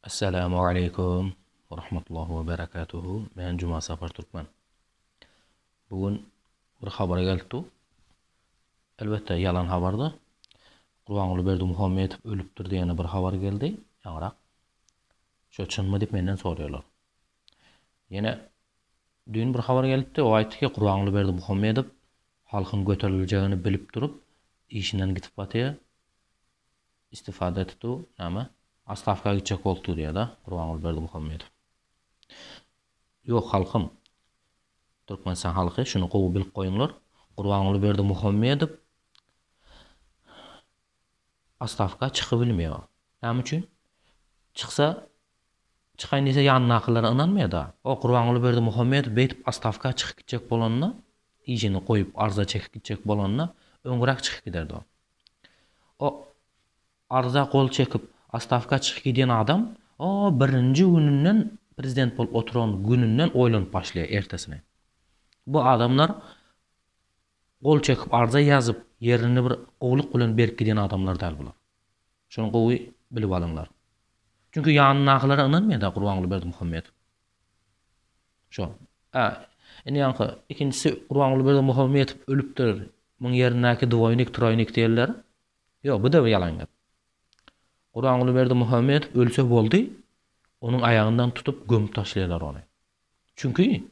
Essalamu aleýkum we rahmetullahi we berekatuhu. Men Juma Sapar Türkmen. Bu gün bir habar gelipdi. Elbetde ýalan habardy. Gurbanguly Berdimuhamedow ölüpdir diýen bir habar geldi. Ýaňyrak. Şo çynmy diýip menden soraýarlar. Ýene düýn bir habar gelipdi. O aýtdy ki Gurbanguly Berdimuhamedow halkyň göteriljegini bilip durup işinden gitip batýar. Istifada etdi näme? Ostawka gitjek bolupdy diýýär-de Gurbanguly Berdimuhamedow. Ýok halkym. Türkmenistan halky şuny gowy bilip goýuňlar. Gurbanguly Berdimuhamedow ostawka çykybilmeýär. Näme üçin? Çyksa çykaýyn diýse ýanyndakylara ynanmaýar-da. O Gurbanguly Berdimuhamedow beýdip ostawka çykyp gitjek bolanda, işini goýup arza çekip gitjek bolanda öňräk çykyp giderdi o. O arza gol çekip ostawka çykyp gidýän adam o birinji gününden prezident bolup oturan gününden oýlanyp başlaýar ertesine. Bu adamlar gol çekip arza ýazyp ýerini bir gowulyk bilen berip gidýän adamlar däl bular. Şony gowy bilip alyňlar. Çünki ýanyndakylara ynanmaýar-da Gurbanguly Berdimuhamedow. Şo. A, indi ýaňky ikinjisi Gurbanguly Berdimuhamedow ölüpdir. Muň ýerindäki dwoýnik, troýnik diýenler. Ýok, bu-da bir ýalan gep. Gurbanguly Berdimuhamedow ölse boldy, onuň aýagyndan tutup gömüp taşlaýarlar ony. Çünki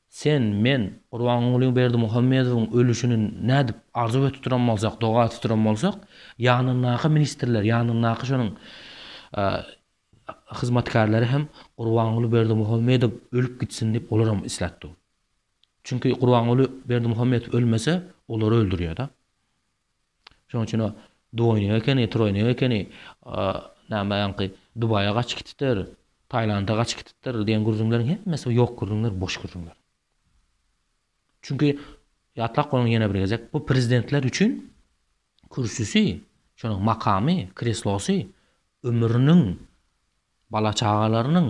sen, men Gurbanguly Berdimuhamedowyň ölüşini nädip arzuw edip duran bolsak, doga edip duran bolsak, ýanyndaky ministrler, ýanyndaky şonuň hyzmatkärleri hem Gurbanguly Berdimuhamedow ölüp gitsin diýip olaram isläp dur. Çünki Gurbanguly Berdimuhamedow ölmese olary öldürýär-de. Şonuň üçin o dwoýnik ekeni, troýnik ekeni, näme ýaňky Dubaýa gaçyp gitipdir, Taýlanda gaçyp gitipdir diýen gürrüňleriň hemmesi ýok gürrüňler, boş gürrüňler. Çünki ýatlap goýuň ýene bir gezek, bu prezidentler üçin kürsüsi, şonuň makamy, kreslosy ömrüniň, bala-çagalarynyň,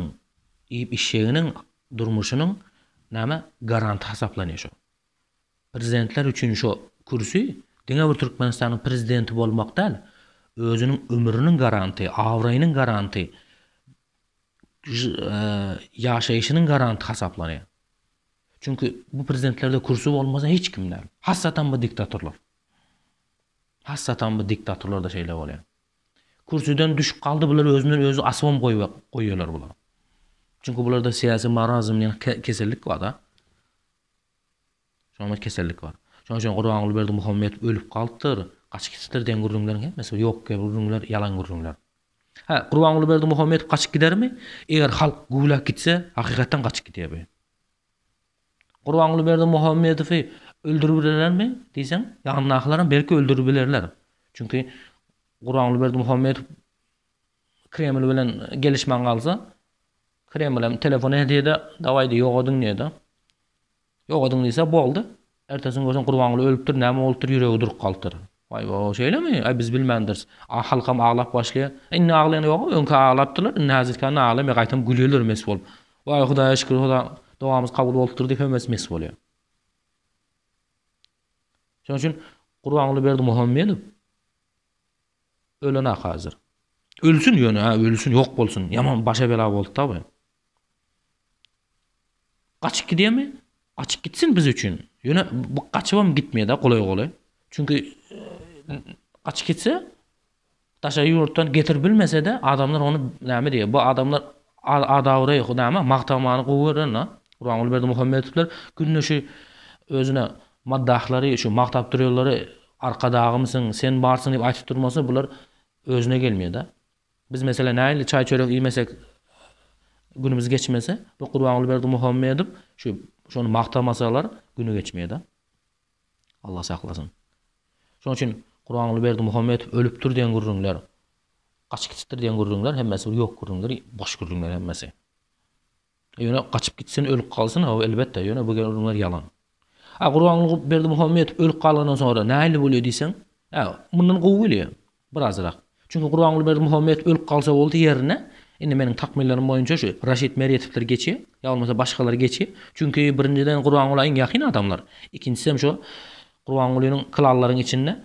iýip-içjeginiň, durmuşynyň näme garanty hasaplanýar şo. Prezidentler üçin şo kürsi diňe bir Türkmenistanyň prezidenti bolmak däl, özüniň ömrüniň garanty, abraýynyň garanty, ýaşaýşynyň garanty hasaplanýar. Çünki bu prezidentlerde kürsi bolmasa hiç kim däl. Hassatam bu diktatorlar. Hassatam bu diktatorlarda şeýle bolýar. Kürsüden düşüp galdy bular özünden özi asybam goýýarlar bular. Çünki bularda syýasy marazm diýen kesellik bar-da. Şoňa kesellik bar. Şonuň üçin Gurbanguly Berdimuhamedow ölüp galypdyr, gaçyp gitipdir diýen gürrüňleriň hemmesi ýok gürrüňler, ýalan gürrüňler. Hä, Gurbanguly Berdimuhamedow gaçyp gidermi? Eger halk güwläp gitse, hakykatdan gaçyp gidýär bu. Gurbanguly Berdimuhamedowy öldüribilerlermi diýseň, ýanyndakylaram belki öldüribilerler. Çünki Gurbanguly Berdimuhamedow Kreml bilen gelişmän galsa, Kreml hem telefon edýär-de, dawaý diýýär, ýogadyň diýýär-de. Ýogadyň diýse, boldy. Ertesi gün görseň Gurbanguly ölüpdir, näme bolupdyr, ýüregi durup galypdyr. Waý-bo, şeýlemi? Aý, biz bilmändiris. A halkam aglap başlaýar. Indi aglaýan ýog-a, öňki aglapdylar, indi häzirki indi aglamaýar, gaýtam gülýärler mes bolup. Waý, Hudaýa şükür, Huda dogamyz kabul bolupdyr diýip hemmesi mes bolýar. Şonuň üçin Gurbanguly Berdimuhamedow ölenak häzir. Ölsün ýöne, hä, ölsün, ýok bolsun. Ýaman başa bela boldy-da bu. Gaçyp gidýärmi? Gaçyp gitsin biz üçin. Ýöne bu gaçybam gitmeýär-de golaý-golaý. Çünki gaçyp gitse daşary ýurtdan getirip bilmese-de adamlar ony näme diýýär? Bu adamlar adabraý näme magtamany gowy görýän-de. Gurbanguly Berdimuhamedowlar günde şu özüne maddahlary şu magtap durýanlary arkadagymsyň, sen barsyň diýip aýtyp durmasa bular özüne gelmeýär-de. Biz meselem nähili çaý-çörek iýmesek günümiz geçmese, bu Gurbanguly Berdimuhamedow şu şony magtamasalar güni geçmeýär-de. Allah saklasyn. Şonuň üçin Gurbanguly Berdimuhamedow ölüpdir diýen gürrüňler, gaçyp gitipdir diýen gürrüňler hemmesi bir ýok gürrüňler, boş gürrüňler hemmesi. Ýöne gaçyp gitsin, ölüp galsyn, hawa elbetde, ýöne bu gürrüňler ýalan. A Gurbanguly Berdimuhamedow ölüp galandan soňra nähili bolýar diýseň, ä mundan gowy bolýar birazrak. Çünki Gurbanguly Berdimuhamedow ölüp galsa boldy ýerine, indi meniň takmynlarym boýunça şu Raşid Meretowlar geçýär, ýa bolmasa başgalar geçýär. Çünki birinjiden Gurbangula iň ýakyn adamlar. Ikinjisem şu Gurbangulynyň klanlaryň içinde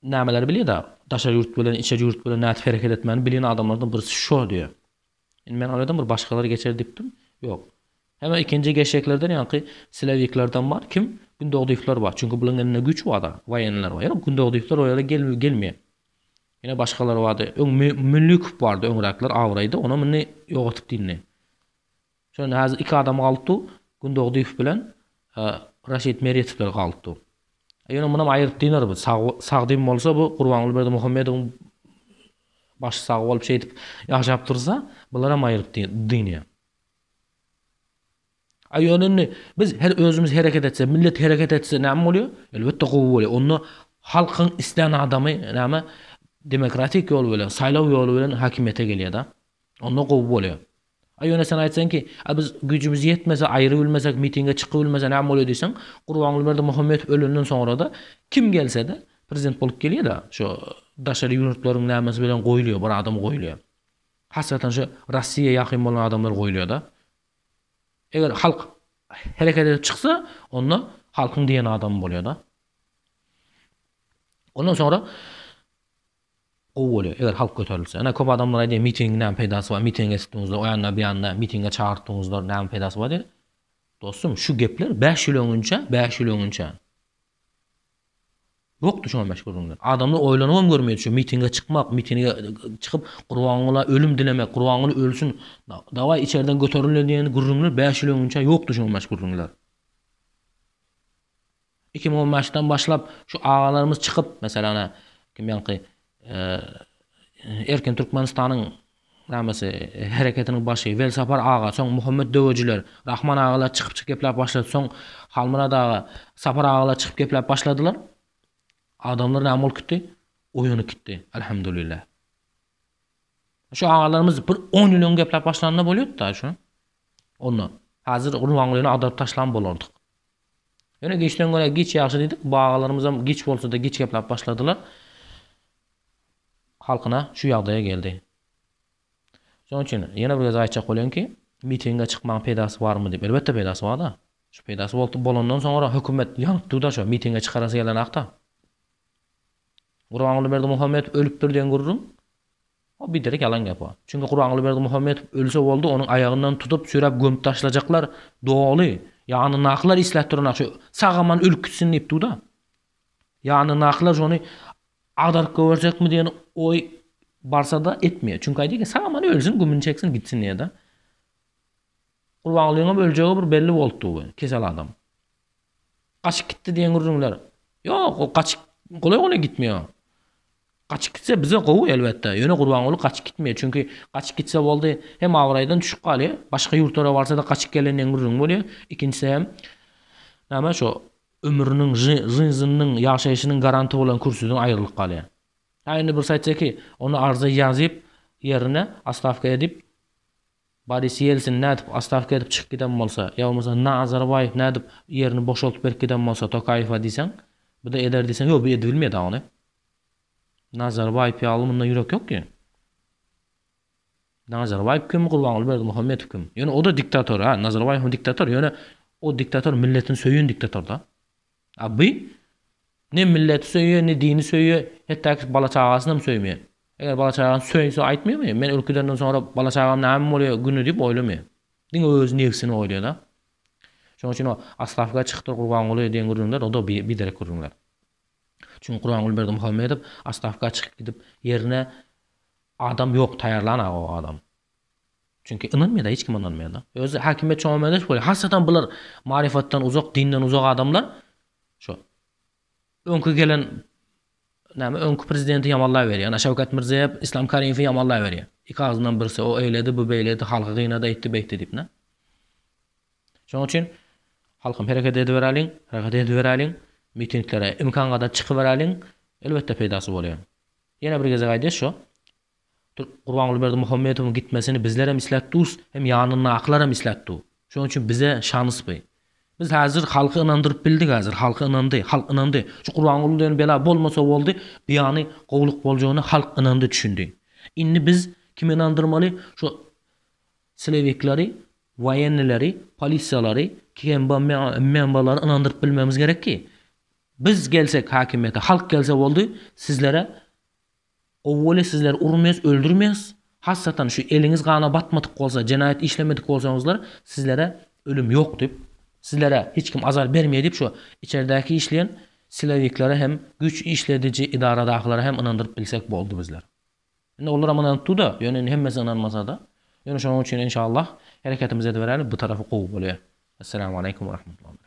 nämeleri bilýär-de, daşary ýurt bilen, içeri ýurt bilen nädip hereket etmäni bilýän adamlardan birisi şo diýýär. Indi men oýladym bir başgalar geçer diýipdim. Ýok. Hemem ikinji geçjeklerden ýaňky silewiklerden bar. Kim? Gündogdyýewler bar. Çünki bularyň elinde güýç bar-da, woýenler bar. Ýöne Gündogdyýewler o ýere gelmeýär. Ýene başgalar bardy. Öň Münlükow bardy öňräkler abraýdy. Onam indi ýogatypdy indi. Şonda häzir iki adam galypdy. Gündogdyýew bilen Raşid Meretowlar galypdy. Ýöne munam aýryp dynar bu. Sag sagdyn bolsa bu Gurbanguly Berdimuhamedowyň başy sag bolup şeýdip ýaşap dursa, bularam aýryp dynýar. A ýöne indi biz her özümiz hereket etse, millet hereket etse näme bolýar? Elbetde gowy bolýar. Onda halkyň islän adamy näme demokratik ýol bilen, saýlaw ýoly bilen häkimiýete gelýär-de. Onda gowy bolýar. A ýöne sen aýtsaň ki, a biz güýjümiz ýetmese, aýry bilmesek, mitinge çykyp bilmese näme bolýar diýseň, Gurbanguly Berdimuhamedow ölenden soňra-da kim gelse-de prezident bolup gelýär-de, şo daşary ýurtlaryň nämesi bilen goýulýar, bir adam goýulýar. Hasratan şu Rossiýa ýakyn bolan adamlar goýulýar-da. Eger halk hereket edip çyksa, onda halkyň diýen adamy bolýar-da. Ondan soňra gowy bolýar, eger halk göterilse. Ene köp adamlar aýdýar, mitingiň näme peýdasy bar, mitinge etdiňizler, o ýanda, bu ýanda mitinge çagyrtdyňyzlar, näme peýdasy bar diýip. Dostum, şu gepler 5 ýyl öňünçä, 5 ýyl öňünçä Ýokdy şoňa meş gürrüňler. Adamlar oýlanybam görmeýärdi şu mitinge çykmak, mitinge çykyp Gurbangula ölüm dilemek, Gurbanguly ölsün, dawaý içerden göterilin diýen gürrüňler 5 ýyl öňünçä ýokdy şoňa meş gürrüňler. 2015-den başlap şu agalarymyz çykyp, meselem ana kim ýaňky Erkin Türkmenistanyň nämesi hereketiniň başy Welsapar aga, soň Muhammet Döwejiler, Rahman agalar çykyp çykyp gepläp başlady, soň Halmyrat aga, Sapar agalar çykyp gepläp başladylar. Adamlar näme bolup gitdi? Oýanyp gitdi. Elhamdülillah. Şu agalarymyz bir 10 ýyl öň gepläp başlanda bolýardy-da şu. Onda hazir Gurbangulyny agdaryp taşlan bolardyk. Ýöne giçden görä giç ýagşy diýdik. Bu agalarymyzam giç bolsa-da giç gepläp başladylar. Halkyna şu ýagdaýa geldi. Şonuň üçin ýene bir gezek aýtjak bolýan ki, mitinge çykmagyň peýdasy barmy diýip. Elbetde peýdasy bar-da. Şu peýdasy boldy bolandan soňra hökümet ýanyp dur-da şo mitinge çykarasy gelenakda. Gurbanguly Berdimuhamedow ölüpdir diýen gürrüň o biderek ýalan gep o. Çünki Gurbanguly Berdimuhamedow ölse boldy onuň aýagyndan tutup süräp gömüp taşlajaklar doly. Ýanyndakylar isläp duranok şu sag-aman ölüp gitsin diýip dur-da. Ýanyndakylar şony agdaryp goýberjekmi diýen oý barsa-da etmeýär. Çünki aýdýar ki, sag-aman ölsün, gümüni çeksin, gitsin diýýär-de. Gurbangulyňam öljegi bir belli bolupdy bu, kesel adam. Gaçyp gitdi diýen gürrüňler. Ýok, o gaçyp golaý-golaý gitmeýär. Gaçyp gitse bize gowy elbetde. Ýöne Gurbanguly gaçyp gitmeýär. Çünki gaçyp gitse boldy, hem abraýdan düşüp galýar. Başga ýurtlara barsa-da gaçyp gelen diýen gürrüň bolýar. Ikinjisi hem näme şo ömrüniň, žyzynyň, ýaşaýşynyň garanty bolan kürsüden aýrylyp galýar. Ha indi birisi aýtsa ki, ony arza ýazyp, ýerine ostawka edip, Boris Ýelsin nädip ostawka edip çykyp giden bolsa, ýa bolmasa Nazarbaýew nädip ýerini boşaltyp berip giden bolsa Tokaýewe diýseň, bu-da eder diýseň, ýok, bu edibilmeýär dagy ony. Nazarbaýew ýaly munda ýürek ýok ki. Nazarbaýew kim, Gurbanguly Berdimuhamedow kim? Ýöne o-da diktator, ha, Nazarbaýew hem diktator, ýöne o diktator milletini söýen diktator-da. A bu ne milleti söýýär, ne dini söýýär, hetdaki bala-çagasyny hem söýmeýär. Eger bala-çagasyny söýse aýtmaýarmy, men ölüp gidenden soňra bala-çagam näme bolýar güni diýip oýlamaýar. Diňe öz nebsini oýlaýar-da. Şonuň üçin o oslawka çykypdyr Gurbanguly diýen gürrüňler, o-da biderek gürrüňler. Çünki Gurbanguly Berdimuhamedow oslawka çykyp gidip ýerine Adam ýok taýarlan aga o adam. Çünki ynanmaýar hiç kim ynanmaýar. Özi häkimiýet şoňa meňzeş bolýar. Hasatan bular maryfatdan uzak, dinden uzak adamlar şo öňki gelen näme öňki prezidenti ýamanlaý berýär. Ana Şawkat Mirziýaýew Islam Karimowy ýamanlaý berýär. Iki agzyndan birisi o eýledi, bu beýledi, halky gynady, eýtdi, beýtdi diýip ne. Şonuň üçin halkym hereket ediberäliň, hereket ediberäliň, mitinglere imkan gadar çykyberäliň, elbetde peýdasy bolýar. Ýene bir gezek aýdýas şo Gurbanguly Berdimuhamedowyň gitmesini bizlerem isläp dus hem ýanyndakylaram isläp du. Şonuň üçin bize şans by. Biz häzir halky ynandyryp bildik häzir halky ynandy halk ynandy. Şu Gurbanguly diýen bela bolmasa boldy bu ýany gowulyk boljagyna halk ynandy düşündi. Indi biz kimi ynandyrmaly şo silewiklary woýennileri polisiýalary KMB membalary ynandyryp bilmemiz gerek ki Biz gelsek hakimiýete, halk gelse boldy, sizlere gowy bolýa, sizleri urmaýas, öldürmeýäs. Hassatan şu eliňiz gana batmadyk bolsa, jenaýat işlemedik bolsaňyzlar, sizlere ölüm ýok diýip, sizlere hiç kim azar bermeýär diýip şu içerdäki işleýän silowiklere hem güýç işlediji edaradakylara hem ynandyryp bilsek boldy bizler. Indi olaram ynanyp dur-da, ýöne indi hemmesi ynanmasa-da. Ýöne şonuň üçin enşallah hereketimizi ediberäli, bu tarapy gowy bolýar. Esselamu aleýkum we rahmetullah.